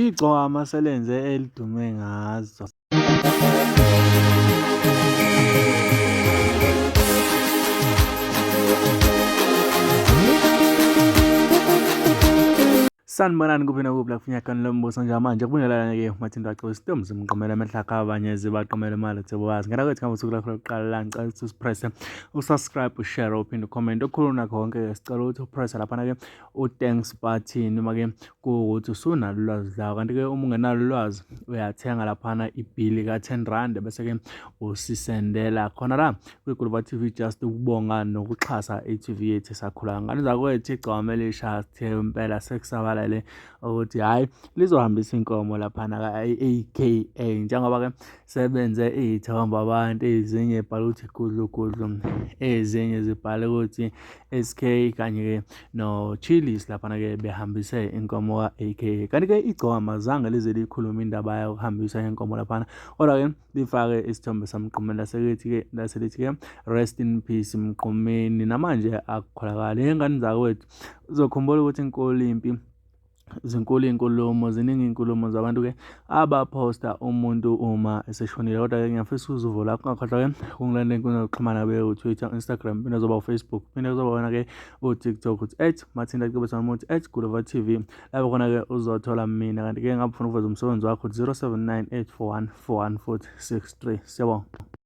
Igcokama selenze elidume ngazo. Sanibonani kuphi nakuphi la kufunya khona lo mbuso njengamanje kubingelelane-ke umathinto wacela isitombi zimqomela amehlakha abanye zibaqomela imali thebokazi ngena kwethu ngabe usuku lakho lokuqala la ngicela ukuthi usipresse usubscribe ushare uphinde ucomment okukhulu nakho konke sicela ukuthi upresse laphana-ke u-thanks button uma-ke kuwukuthi usunalo ulwazi lawo kanti-ke uma ungenalo ulwazi uyathenga laphana ibhili ka-10 rand bese-ke usisendela khona la kwiGuluva TV just ukubonga nokuxhasa i-TV yethu esakhula ngane zakwethu igcwama elisha sithe impela sekusabalele ukuthi hhayi lizohambisa inkomo laphana ka-AKA njengoba-ke sebenze iy'thombe abantu ezinye bhala ukuthi gudlu gudlu ezinye zibhale ukuthi SK kanye-ke no-Chillies laphana-ke behambise inkomo ka-AKA. Kanti-ke igcokama zange lize liyikhulume indaba yokuhambisa inkomo laphana kodwa-ke lifake isithombe saMgqumeni laselithi-ke laselithi-ke rest in peace Mgqumeni. Namanje akukholakali ingane zakwethu uzokhumbula ukuthi inkulu impi Zinkulu iy'nkulumo, ziningi iy'nkulumo zabantu-ke abaphosta umuntu uma eseshonile. Kodwa-ke ngiyafisa ukuza uvo lakho, ungakhohlwa-ke ukungilandela ey'nkundleni zokuxhumana bewu-Twitter, Instagram, phinde kuzoba u-Facebook, phinde kuzoba wona-ke u-TikTok uthi at Mathinta Cebisa noma uthi at Guluva TV. Lapho khona-ke uzothola mina. Kanti-ke ngabe ufuna ukuveza umsebenzi wakho 079 841 41 63. Siyabonga.